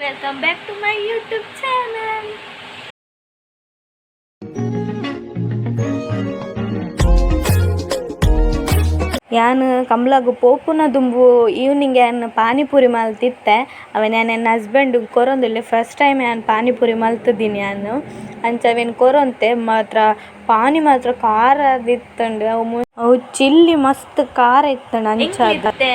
Welcome back to my YouTube channel. ಯಾನ್ ಕಮ್ಲಾಗು ಪೋಪುನ ದುಂಬು evening ಯಾನ್ ಪಾನಿಪುರಿ ಮಲ್ತಿತ್ತೆ. ಅವೆನ್ ಯಾನ್ ಎನ್ನ ಹಸ್ಬೆಂಡ್ ಕೊರೊಂದುಲ್ಲೆ. ಫಸ್ಟ್ ಟೈಮ್ ಯಾನ್ ಪಾನಿಪುರಿ ಮಲ್ತಿದ್ದೀನಿ ಯಾನ್. ಅಂಚ ಅವೆನ್ ಕೊರೊಂತೆ ಮಾತ್ರ ಪಾನಿ ಮಾತ್ರ ಖಾರ ದಿತ್ತುಂಡು. ಅವು ಚಿಲ್ಲಿ ಮಸ್ತ್ ಖಾರ ಇತ್ತುಂಡು. ಅಂಚ ಇತ್ತೆ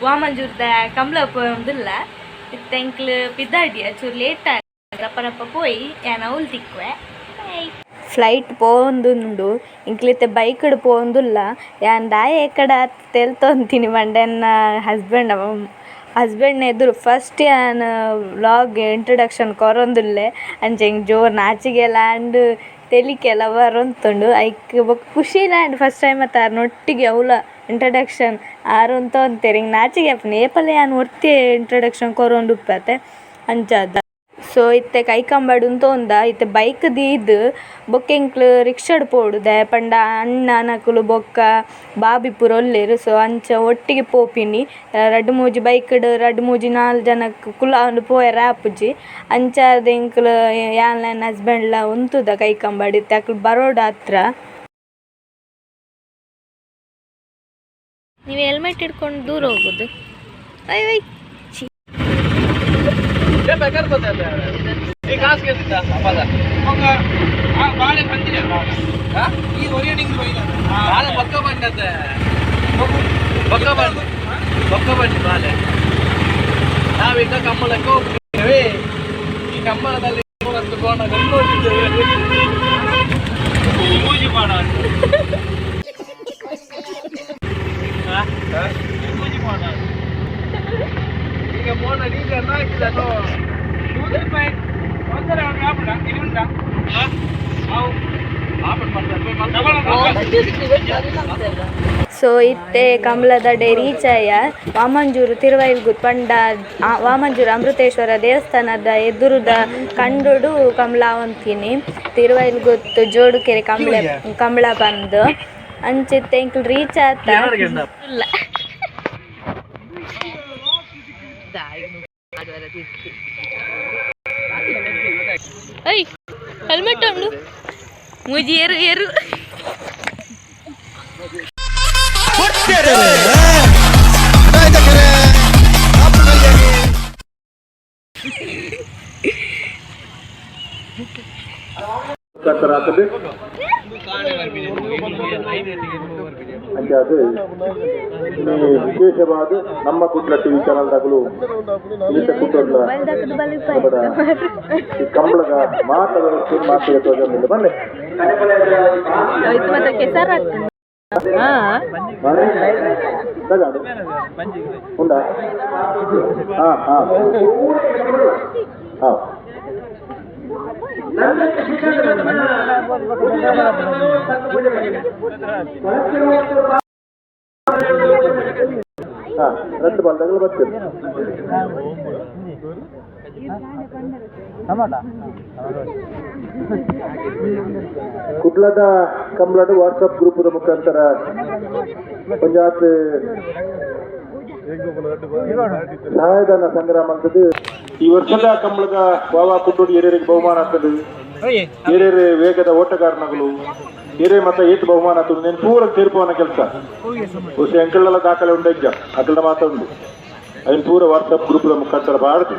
ವಾಮಂಜೂರ್ದ ಕಂಬ್ಳ ಪೋಯೊಂದುಲ್ಲ. ಇತ್ತೆ ಎಂಕ್ಲು ಪಿದಾಡಿ ಚೂರು ಲೇಟ್ ಆಗ ರಪ್ಪ ಪೋಯಿ ಯಾನ್ ಅವ್ಲು ತಿಕ್ಕುವೆ. ಫ್ಲೈಟ್ ಪೋವೊಂದುಂಡು. ಇಂಕ್ಲಿತ್ತೆ ಬೈಕ್ಡ್ ಪೋವೊಂದುಲ್ಲ. ಯಾನ್ ದಾಯೆ ಎಕಡ ತೆಲ್ತೊಂತೀನಿ ಪಂಡ ಎನ್ನ ಹಸ್ಬೆಂಡ್ ಹಸ್ಬೆಂಡ್ ಎದುರು ಫಸ್ಟ್ ಯಾನ್ ವ್ಲಾಗ್ ಇಂಟ್ರೊಡಕ್ಷನ್ ಕೊರೊಂದುಲ್ಲೆ. ಅಂಚ ಎಂಕ್ ಜೋರು ನಾಚಿಗೆಲ ಅಂಡ್ ತೆಲಿಕೆಲ ಬರೊಂತುಂಡು. ಐಕ್ ಬೊಕ್ಕ ಖುಷಿಲ ಆಂಡ್ ಫಸ್ಟ್ ಟೈಮ್ ಅತ್ತ ಆರ್ನೊಟ್ಟಿಗೆ ಅವ್ಲ ಇಂಟ್ರೊಡಕ್ಷನ್ ಆರ್ ಉಂತೊಂತೆರ್. ಎಂಕ್ ನಾಚಿಗೆ ಆಪುಂಡು ಏಪಲ ಯಾನ್ ಒರ್ತಿ ಇಂಟ್ರೊಡಕ್ಷನ್ ಕೊರೊಂದುಪ್ಪತೆ ಅಂಚಾದ. ಸೊ ಇತ್ತೆ ಕೈಕಂಬಡ್ ಉಂತೊಂದ ಇತ್ತೆ ಬೈಕ್ ದೀದ್ ಬೊಕ್ಕ ಎಂಕ್ಲು ರಿಕ್ಷಾಡ್ ಪೋಡು ದಾಯೆ ಪಂಡ ಅಣ್ಣನಕುಲು ಬೊಕ್ಕ ಬಾಬಿ ಪೂರ ಉಲ್ಲೆರ್. ಸೊ ಅಂಚ ಒಟ್ಟಿಗೆ ಪೋಪಿನಿ. ರಡ್ಡ್ ಮೂಜಿ ಬೈಕ್ ಡ್ ರಡ್ಡ್ ಮೂಜಿ ನಾಲ್ ಜನಕ್ ಕುಲ್ಲಾವೊಂದು ಪೋಯೆರೆ ಆಪುಜಿ. ಅಂಚಾದ್ ಎಂಕ್ಲು ಯಾನ್ಲ ಎನ್ನ ಹಸ್ಬೆಂಡ್ ಲ ಉಂತುದ ಕೈಕಂಬಡ್ ಇತ್ತೆ ಅಕುಲು ಬರೋಡಾತ್ರ. ನೀವು ಹೆಲ್ಮೆಟ್ ಹಿಡ್ಕೊಂಡು ದೂರ ಹೋಗುದು. ಅಯ್ ಅಯ್ ನಾವೀಗ ಕಂಬಳಕ್ಕೆ ಹೋಗ್ತೇವೆ. ಈ ಕಂಬಳದಲ್ಲಿ ಒಂದು ಕೋಣಗಳು ನೋಡಿದ್ದೇವೆ. ಪೂಜೆ ಮಾಡ ಪೂಜೆ ಮಾಡ ಈಗ ಮೋನ ಡೀಸೆಲ್ ಹಾಕಿದ 100 ರೂಪಾಯಿ ಒಂದರ ಆಪಡ ಇಲ್ಲಿ ಉಂಟಾ? ಸೊ ಇತ್ತೆ ಕಂಬ್ಳದಡೆ ರೀಚ್ ಆಯ. ವಾಮಂಜೂರು ತಿರುವೈಲ್ಗು ಪಂಡ ವಾಮಂಜೂರು ಅಮೃತೇಶ್ವರ ದೇವಸ್ಥಾನದ ಎದುರುದ ಕಂಡುಡು ಕಂಬ್ಳ ಆವೊಂತೀನಿ. ತಿರುವೈಲ್ಗುತ್ತು ಜೋಡುಕೆರೆ ಕಂಬ್ಳ ಕಂಬ್ಳ ಬಂದು ಅಂಚಿತ್ತೆ ಎಂಕ್ಲು ರೀಚ್ ಆತ. ಇಲ್ಲ I helmet ಉಂಡು ಮೂಜಿ ಏರು ಏರು. ಅಂಚಾದ್ ವಿಶೇಷವಾದ ನಮ್ಮ ಕುಡ್ಲ ಟಿವಿ ಚಾನಲ್ ದಾಕುಲು ಇನಿತ ಕುಡ್ಲ ಈ ಕಂಬಳದ ಮಾತ ವ್ಯವಸ್ಥೆ ಮಾತ್ರ ತೋಜೊಂದುಲ್ಲೆ ಬನ್ನೆ. ಆಯ್ತು ಮತ್ತೆ ಕೆಸರು ಆಗ್ತದೆ. ಉಂಡಾ? ಹಾ ಹಾ ಹಾ ಹಾ ರಡ್ಡ್ ಬಾಲ್ದಾಗಲು ಬರ್ತದೆ. ಕುಡ್ಲದ ಕಂಬ್ಳಡ್ ವಾಟ್ಸಪ್ ಗ್ರೂಪ್ ಮುಖಾಂತರ ಪಂಚಾಯತ್ ಸಹಾಯಧನ ಸಂಗ್ರಹ ಮಾಡ್ತದೆ. ಈ ವರ್ಷದ ಕಂಬಳದ ವಾವಾ ಕುಟ್ಟೋಡಿ ಏರಿಯರಿಗೆ ಬಹುಮಾನ ಆಗ್ತದೆ. ಏರೇರು ವೇಗದ ಓಟಗಾರನಗಳು ಏರೇ ಮತ ಏತ್ ಬಹುಮಾನ ಆಗ್ತದೆ. నేను ಪೂರ ತೀರ್ಪುವನ ಕೆಲಸ ಬಹುಶಃ ಎಂಕಲ್ಲೆಲ್ಲ ದಾಖಲೆ ಉಂಡ ಅಕಲ್ನ ಮಾತ ಉಂಡು. ಅದನ್ನ ಪೂರ ವಾಟ್ಸಪ್ ಗ್ರೂಪ್ ಮುಖಾಂತರ ಬಾಡ್ದು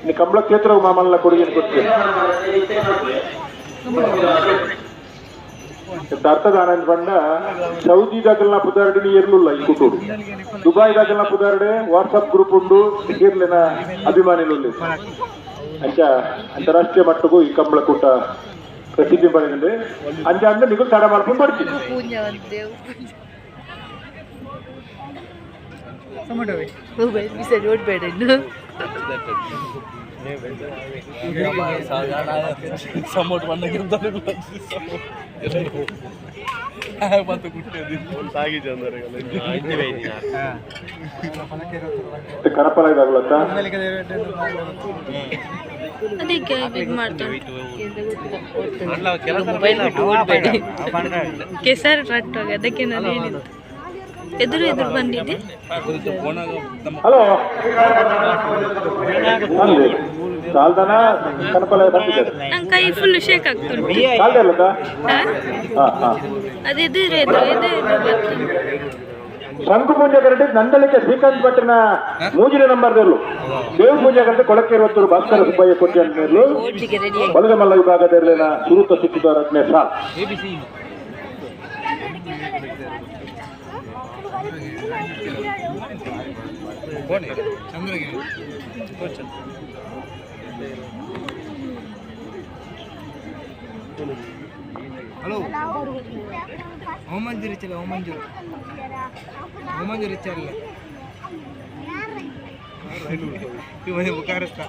ಇನ್ನು ಕಂಬಳ ಕ್ಷೇತ್ರ ಮಾಮಲ್ಲ ಕೊಡುಗೆ ಕೊಡ್ತೇನೆ. ಅರ್ಥದಾನ ಪಂಡ ಸೌದಿ ದಾಖಲ್ನ ಪುದಾರ್ಡಿನಿ ಏರ್ಲುಲ್ಲ ಈ ಕುಟೂರು. ದುಬೈ ದಾಖಲ್ನ ಪುದಾರ್ಡೆ ವಾಟ್ಸಪ್ ಗ್ರೂಪ್ ಉಂಡು ಏರ್ಲಿನ ಅಭಿಮಾನಿಲು. ಅಂಚ ಅಂತಾರಾಷ್ಟ್ರೀಯ ಮಟ್ಟಕ್ಕೂ ಈ ಕಂಬಳ ಕೂಟ ಪ್ರಸಿದ್ಧಿ ಪಡೆದಿದೆ. ಅಂಚ ಅಂದ್ರೆ ನಿಗು ತಡ ಮಾಡ್ಕೊಂಡು ಬರ್ತೀನಿ. ಸಮೋಟ್ ಕರಪಲ ಇದಾಗಲತ್ತ ಅದಕ್ಕೆ ಇದು ಮಾಡ್ತಾರೆ. ಮೊಬೈಲ್ ಬಿಟ್ಟು ಓಡಬೇಡಿ, ಕೆಸರು ರಟ್ಟೋಗಿ. ಅದಕ್ಕೆ ನಾನು ಹೇಳಿದ್ದು. ಎದುರು ಎದುರು ಬಂದಿದೆ. ಹಲೋ ಅಂದೆ ಸಾಲ್ದನ ಕನಪಲ ಬಂದಿದ್ದಾರೆ. ನನ್ನ ಕೈ ಫುಲ್ ಶೇಕ್ ಆಗ್ತುಂಟು. ಸಾಲ್ದ ಅಲ್ಲದ? ಹಾ? ಹಾ ಹಾ. ಅದು ಎದುರು ಎದುರು ಎದುರು ಎದುರು ಬರ್ತದೆ. ಶಂಕು ಪೂಜೆ ಕರಡಿ ನಂದಳಿಕೆ ಶ್ರೀಕಾಂತ್ ಭಟ್ಟನ ಮೂಜಿನ ನಂಬರ್ದಲ್ಲೂ ದೇವ ಪೂಜೆ ಕರಡಿ ಕೊಳಕೆ ಇರುವತ್ತೂರು ಭಾಸ್ಕರ ಸುಬ್ಬಯ್ಯ ಕೋಟಿ ಅಂತ ಬಲಗಮಲ್ಲ ವಿಭಾಗದಲ್ಲಿನ ಸುರುತ ಸುತ್ತಿದ ರತ್ನೆ ಸಾಲ್. ಹಲೋ ಓಮಂಜೂರು ಇಚ್ಚಲ್ಲ ಓಮಂಜೂರು ಓಮಂಜೂರು ಇಚ್ಚಲ್ಲ ಇವ ಬುಕಾರಸ್ತ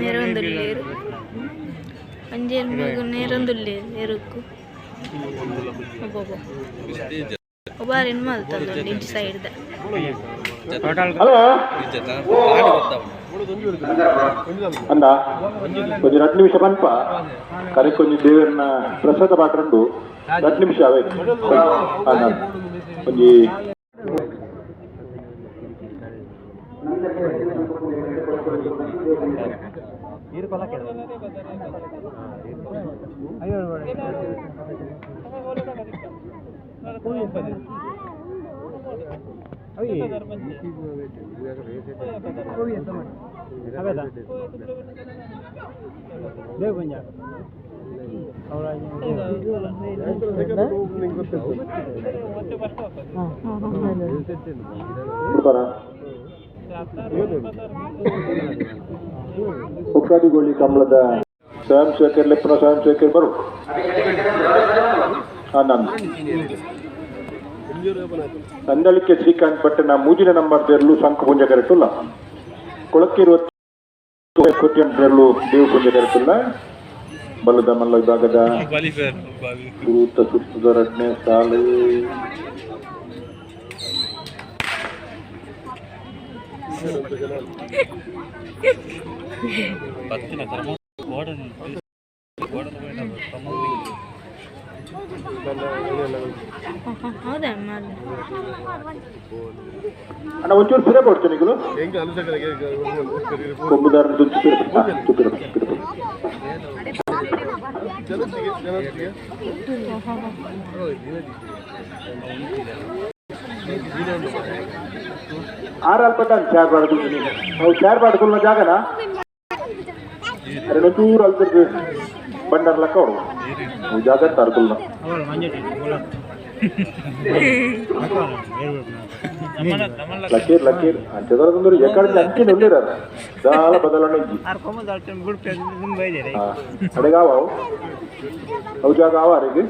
ನೇರೊಂದುಲ್ಲೇರು ಒಂಜೇರು ಮಗು ನೇರೊಂದುಲ್ಲೇರು ಎರುಕ್ಕು ಒಬ್ಬೊಬ್ಬ ಒಬ್ಬಾರಿನ ಮಲ್ತಲ್ಲ ಇಂಚ್ ಸೈಡ್ದ. ಹಲೋ ಅಂದ ಒಂಜಿ 2 ನಿಮಿಷ ಪನ್ಪ ಕರೆಕೊಂಜಿ ದೇವರನ್ನ ಪ್ರಸಾದ ಪಾತ್ರಂಡು 2 ನಿಮಿಷ ಅವೇ ಒಂಜಿ ಉಕ್ಕಾಡಿಗೋಳಿ ಕಮಲದ ಸ್ವಯಂ ಸೇವಕರು ಲೆಪ್ಪನ ಸ್ವಯಂ ಸೇವಕರು ಬರು. ನಾನು ನಂದಳಿಕೆ ಶ್ರೀಕಾಂತ್ ಭಟ್ಟನ ಮೂಜಿನ ನಂಬರ್ ದೇರ್ಲು ಶಂಕು ಪುಂಜ ಕರೆತುಲ್ಲ ಕೊಳಕ್ಕಿರುವ ಕೋಟಿ ದೇವ ಪುಂಜ ಕರೆತುಲ್ಲ ಬಲ್ಲದ ಮಲ್ಲ ವಿಭಾಗದ ಗುರುತ ಸುತ್ತದ ರಡ್ನೇ ಸಾಲು. ಹೌದಾ? ಅಣ್ಣ ಒಂಚೂರು ಸಿರ ಕೊಡ್ತೀನಿ ನೀವು ಕೊಂಬುದಾರ ಆರು ಅಲ್ಪ ಚಾರ್ ಬಾಡ್ಕೊಳ್ತೀನಿ. ಅವು ಚಾರ್ ಬಾಡ್ಕೊಳ್ಳೋ ಜಾಗನ ಅರೆ ಒಂಚೂರು ಅಲ್ತದ್ದು ಬಂಡಾರ ಲೆಕ್ಕ ಹೊಡು ಅವು ಜಾಗ ತಾರ್ಕೊಲ್ಲ. ಲಕೀರ್ ಲಕೀರ್ ಅಂಚದರ ಎಕಡೆ ಅಂಚಿನ ಉಳ್ಳಿರ చాలా ಬದಲಾವಣೆ ಇಜ್ಜಿ. ಅಡೆಗಾವ ಅವು ಜಾಗ ಆವ ಅರೆಗೆ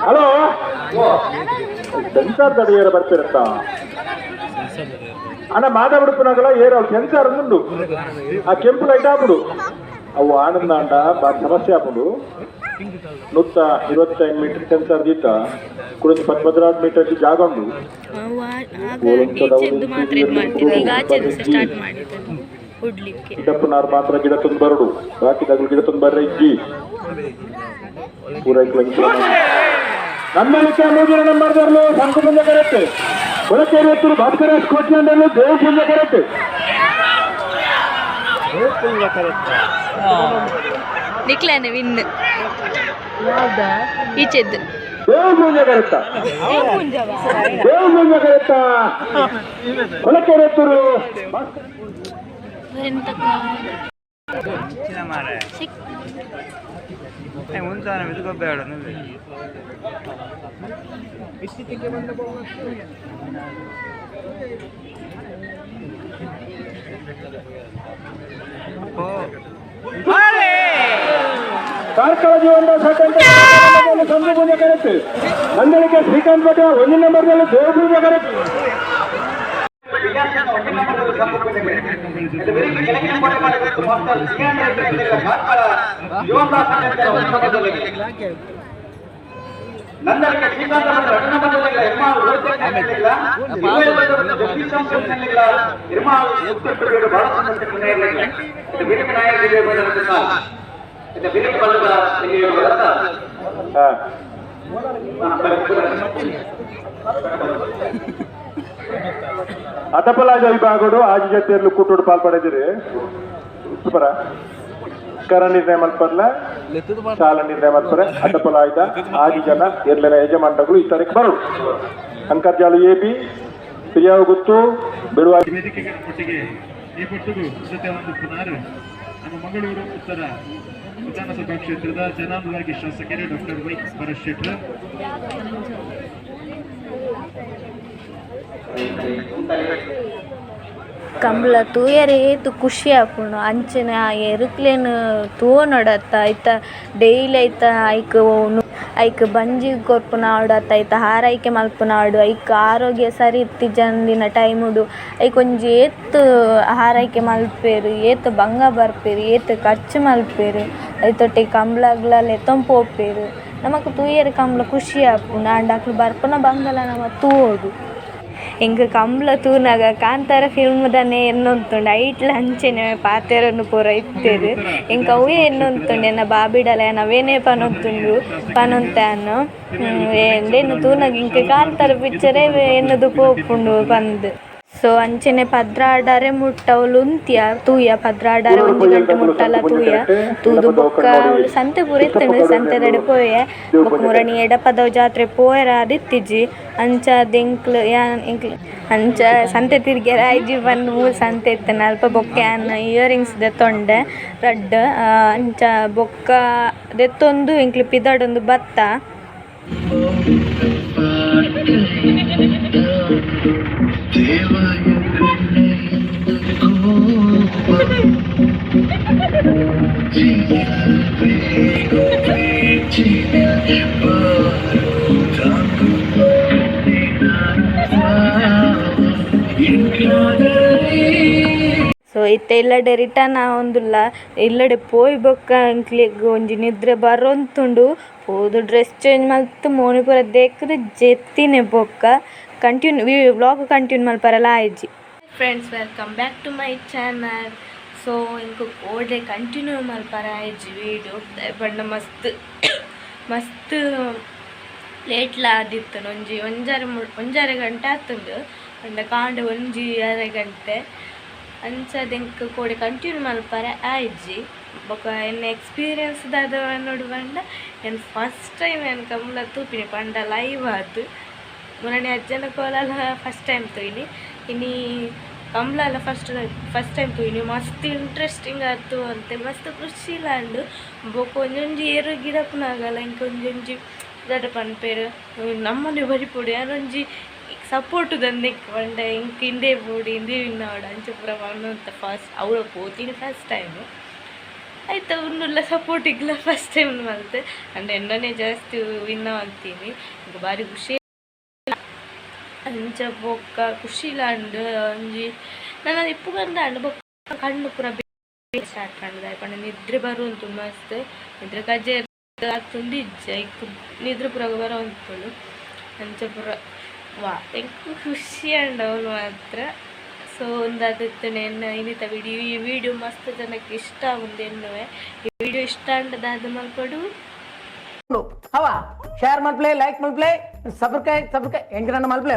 ಹಲೋ ಸೆನ್ಸಾರ್ ತಡೆಯರ ಬರ್ತಿರತ್ತ ಅಣ್ಣ ಮಾತಾಬಿಡುಪನಾಗಲ ಏರು ಸೆನ್ಸಾರ್ ಉಂಡು ಆ ಕೆಂಪು ಲೈಟ್ ಆಪುಡು ಅವು ಆನಂದ ಅಂಡ ಬಾ ಸಮಸ್ಯೆ ಆಪುಂಡು. 125 ಮೀಟರ್ ಸೆನ್ಸಾರ್ ದೀತ ಕುಡಿದು 14 ಮೀಟರ್ ಜಾಗ ಉಂಡು. ಗಿಡಪ್ಪನಾರು ಮಾತ್ರ ಗಿಡ ತಂದು ಬರಡು, ಬಾಕಿದಾಗಲು ಗಿಡ ತಂದು ಬರ್ರ ಇಜ್ಜಿ. ನಮ್ಮಲ್ಲಿ ಮೂರು ನಂಬರ್ದರ್ಲು ಶಂಕು ಪುಂಜ ಕರೆಕ್ಟ್ ಕೊಳಕೇರಿ ಭಾಸ್ಕರ ಕೋಚಿ ಅಂಡರ್ಲು ದೇವ ಪುಂಜ ಕರೆಕ್ಟ್. ನಿಕ್ಲಾನೆ ವಿನ್ ಈಚೆದ್ದು. ದೇವಪೂಜೆ ಕರೆತ್ತ ದೇವಪೂಜೆ ಕರೆತ್ತ ಕೊಲಕೆರೆತ್ತೂರು. ಕಾರ್ಕಳ ಜೀವನದ ಸಂಜು ಪೂಜೆ ಕರೆಕ್ಟ್. ನಂದಳಿಕೆ ಶ್ರೀಕಾಂತ್ ಭಟ್ ಒಂದೇ ನಂಬರ್ನಲ್ಲಿ ದೇವಪೂಜೆ ಕರೆಕ್ಟ್. ನಂದಳಿಕೆ ಶ್ರೀಕಾಂತ ಭಟ್ ಎರಡು ನಂಬರ್ದಲ್ಲಿ ಎರ್ಮಾಳು ಎರ್ಮಾಳು ಅತಪಲಾಜ ವಿಭಾಗಡು ಆಜಿ ಜೊತೆಯಲ್ಲಿ ಕೂಟೋಡು ಪಾಲ್ಪಡೆದಿರಿ. ಸೂಪರ ಕರ ನಿರ್ಣಯ ಮಲ್ಪರ್ಲ ಶಾಲ ನಿರ್ಣಯ ಮಲ್ಪರೆ. ಅತಪಲಾಯ್ದ ಆಜಿ ಜನ ಎರ್ಲೆನ ಯಜಮಾನಗಳು ಈ ತಾರೀಕು ಬರು. ಅಂಕರ್ಜಾಲು ಎ ಬಿ ಪಿರಿಯಾವು ಗುತ್ತು ಬಿಡುವ ವೇದಿಕೆಗಳ ಒಟ್ಟಿಗೆ ಈ ಪಟ್ಟುಗು ಜೊತೆ ಒಂದು ಪುನಾರು ನಮ್ಮ ಮಂಗಳೂರು ಉತ್ತರ ವಿಧಾನಸಭಾ ಕ್ಷೇತ್ರದ ಜನಾನುರಾಗಿ ಶಾಸಕರು ಡಾಕ್ಟರ್ ವೈ ಭರತ್ ಶೆಟ್ಟರ್. ಕಂಬಳ ತೂಯರೆ ಏತ್ ಖುಷಿ ಆಪುಂಡು. ಅಂಚನೆ ಆ ಎರುಕ್ಲೆನ್ ತೂವೊನೊಡತ್ತ ಐತ ಡೈಲಿ ಐತ ಐಕ್ ಐಕ್ ಬಂಜಿ ಕೊರ್ಪುನ ಆವಡ್ ಐತ ಹಾರೈಕೆ ಮಲ್ಪುನ ಆವಡ್ ಐಕ್ ಆರೋಗ್ಯ ಸರಿ ಇತ್ತಿಜಂದಿನ ಟೈಮುಡು ಐಕ್ ಒಂಜಿ ಏತ್ ಹಾರೈಕೆ ಮಲ್ಪೆರ್, ಏತ್ ಬಂಗ ಬರ್ಪೆರ್, ಏತ್ ಖರ್ಚು ಮಲ್ಪೆರ್, ಐತೊಟ್ಟಿಗೆ ಕಂಬ್ಳಗ್ಲ ಲೆತ್ತೊಂದು ಪೋಪೆರ್. ನಮಕ್ ತೂಯೆರೆ ಕಂಬ್ಳ ಖುಷಿ ಆಪುಂಡು. ಆಂಡ ಅಕ್ಲು ಬರ್ಪುನ ಬಂಗಲ ನಮ ತೂವೊಡು. ಎಂಕ್ ಕಂಬ್ಳ ತೂನಗ ಕಾಂತಾರ ಫಿಲ್ಮ್ ದನೆ ಎನ್ನೊಂತುಂಡು. ಐಟ್ಲ ಅಂಚೆನೆ ಪಾತೆರೊಂದು ಪೂರ ಇತ್ತೆರ್. ಎಂಕ್ ಅವ್ವೇ ಎನ್ನೊಂತುಂಡು ಎನ್ನ ಬಾಬಿಡಲ ಯಾನ್ ಅವೇನೇ ಪನೊಂತುಂಡು ಪನೊಂತೆ ಯಾನ್. ಉಂದೆನ್ ತೂನಗ ಎಂಕ್ ಕಾಂತಾರ ಪಿಕ್ಚರೇ ಎನ್ನುದು ಪೋಪುಂಡು ಪಂದ್. ಸೊ ಅಂಚೆನೆ ಪದ್ರಾಡರೆ ಮುಟ್ಟ ಅವ್ಲು ಉಂತಿಯ ತೂಯ ಪದ್ರಾಡರೆ ಒಂಜಿ ಗಂಟೆ ಮುಟ್ಟಲ ತೂಯ ತೂದು ಬೊಕ್ಕ ಅವ್ಲು ಸಂತೆ ಪೂರ ಇತ್ತುಂಡು ಸಂತೆದಡೆ ಪೋಯೆ. ಬೊಕ್ಕ ಮುರಣಿ ಎಡಪದವು ಜಾತ್ರೆ ಪೋಯೆರ ಆದಿತ್ತಿಜಿ. ಅಂಚ ಎಂಕ್ಲು ಯಾನ್ ಎಂಕ್ಲು ಅಂಚ ಸಂತೆ ತಿರ್ಗ್ಯೆರೆ ಆಯ್ಜಿ ಪಂದ್ ಮೂಲು ಸಂತೆ ಇತ್ತುಂಡು ಅಲ್ಪ. ಬೊಕ್ಕ ಯಾನ್ ಇಯರಿಂಗ್ಸ್ ದೆತ್ತೊಂಡೆ ರಡ್ಡ್. ಅಂಚ ಬೊಕ್ಕ ದೆತ್ತೊಂದು ಎಂಕ್ಲು ಪಿದಡೊಂದು ಬತ್ತ. ಸೊ ಇತ್ತೆ ಇಲ್ಲಡೆ ರಿಟರ್ನ್ ಆವೊಂದುಲ್ಲ. ಇಲ್ಲಡೆ ಪೋಯಿ ಬೊಕ್ಕ ಎಂಕ್ಲೆಗ್ ಒಂಜಿ ನಿದ್ರೆ ಬರೊಂತುಂಡು. ಪೋದು ಡ್ರೆಸ್ ಚೇಂಜ್ ಮಲ್ತ್ ಮೋನೆ ಪೂರ ದೆಕ್ಕ್‌ದ್ ಜೆತ್ತಿನೆ ಬೊಕ್ಕ continue vlog continue ಮಲ್ಪರೆಲ ಆಯಿಜಿ. Friends, welcome back to my channel. So ಎಂಕ್ ಕೋಡೆ ಕಂಟಿನ್ಯೂ ಮಲ್ಪರೆ ಆಯಿಜಿ ವೀಡಿಯೋ ಪಂಡ ಮಸ್ತ್ ಮಸ್ತ್ ಲೇಟ್ಲ ಆದಿತ್ತುಂಡು. ಒಂಜಿ ಒಂಜರೆ ಒಂಜರೆ ಗಂಟೆ ಆತುಂಡು ಪಂಡ ಕಾಂಡೆ ಒಂಜಿ ಅರೆ ಗಂಟೆ. ಅಂಚಾದ್ ಎಂಕ್ ಕೋಡೆ ಕಂಟಿನ್ಯೂ ಮಲ್ಪರೆ ಆಯಿಜಿ. ಬೊಕ ಎನ್ನ ಎಕ್ಸ್ಪೀರಿಯನ್ಸ್ ದಾದ ಪನೊಡು ಪಂಡ ಯಾನ್ ಫಸ್ಟ್ ಟೈಮ್ ಯಾನ್ ಕಂಬ್ಳ ತೂಪಿನಿ ಪಂಡ ಲೈವ್ ಆದ್. ಮುರಣಿ ಅಜ್ಜನ ಕೋಲಲ ಫಸ್ಟ್ ಟೈಮ್ ತೂಯಿನಿ, ಇನಿ ಕಂಬ್ಳಲ first first time ತೂಯಿನಿ. ಮಸ್ತ್ ಇಂಟ್ರೆಸ್ಟಿಂಗ್ ಆತು ಅಂತೆ ಮಸ್ತ್ ಖುಷಿಲ ಉಂಡು. ಬೊಕ ಒಂಜೊಂಜಿ ಏರು ಗಿಡಪುನಾಗಲ ಎಂಕ್ ಒಂಜೊಂಜಿ ದಾದ ಪನ್ಪೆರ್ ನಮ್ಮನೆ ಬರಿಪೊಡು ಯಾನೊಂಜಿ ಸಪೋರ್ಟ್ ದಂದೆಕ್ ಪಂಡ ಎಂಕ್ ಇಂದೇ ಬೋಡು ಇಂದೇ ವಿನ್ ಆವೊಡು ಅಂಚ ಪೂರ ಪನೊಂತ. ಫಸ್ಟ್ ಅವ್ಲು ಪೋತಿನಿ ಫಸ್ಟ್ ಟೈಮ್ ಐತ ಉಂದುಲ ಸಪೋರ್ಟಿಗ್ಲ ಫಸ್ಟ್ ಟೈಮ್ ಮಲ್ತೆ. ಅಂಡ ಎನ್ನನೇ ಜಾಸ್ತಿ ವಿನ್ ಮಲ್ತೀನಿ. ಎಂಕ್ ಬಾರಿ ಖುಷಿ ಅಂಚ ಬೊಕ್ಕ ಖುಷಿಲ ಉಂಡು. ಒಂಜಿ ನನ ಇಪ್ಪುಗಂದ ಅಂಡ್ ಬೊಕ್ಕ ಕಣ್ಣು ಪೂರ ಸ್ಟಾರ್ಟ್ ಆಂಡ್ ದಾಯೆ ಪಂಡ ನಿದ್ರೆ ಬರುಂತು ಮಸ್ತ್ ನಿದ್ರೆ ಕಜೆ ಆತುಂಡು ಇಜ್ಜಿ ಐಕ್ ನಿದ್ರೆ ಪೂರ ಬರೋಂತುಂಡು. ಅಂಚ ಪೂರ ವಾ ಎಂಕ್ ಖುಷಿ ಆಂಡ್ ಅವ್ಲು ಮಾತ್ರ. ಸೊ ಉಂದಾದಿತ್ತುಂಡು ಎನ್ನ ಇನಿತ ವಿಡಿಯೋ. ಈ ವಿಡಿಯೋ ಮಸ್ತ್ ಜನಕ್ಕೆ ಇಷ್ಟ ಆವುಂದು ಎನ್ನುವೆ. ಈ ವಿಡಿಯೋ ಇಷ್ಟ ಆಂಡ ದಾದ ಮಲ್ಪೊಡು? ಅವ ಶೇರ್ ಮಲ್ಪ್ಲೆ, ಲೈಕ್ ಮಲ್ಪ್ಲೆ, ಸಬ್ಸ್ಕ್ರೈಬ್ ಸಬ್ಸ್ಕ್ರೈಬ್ ಎಂಕನನ್ನ ಮಲ್ಪ್ಲೆ.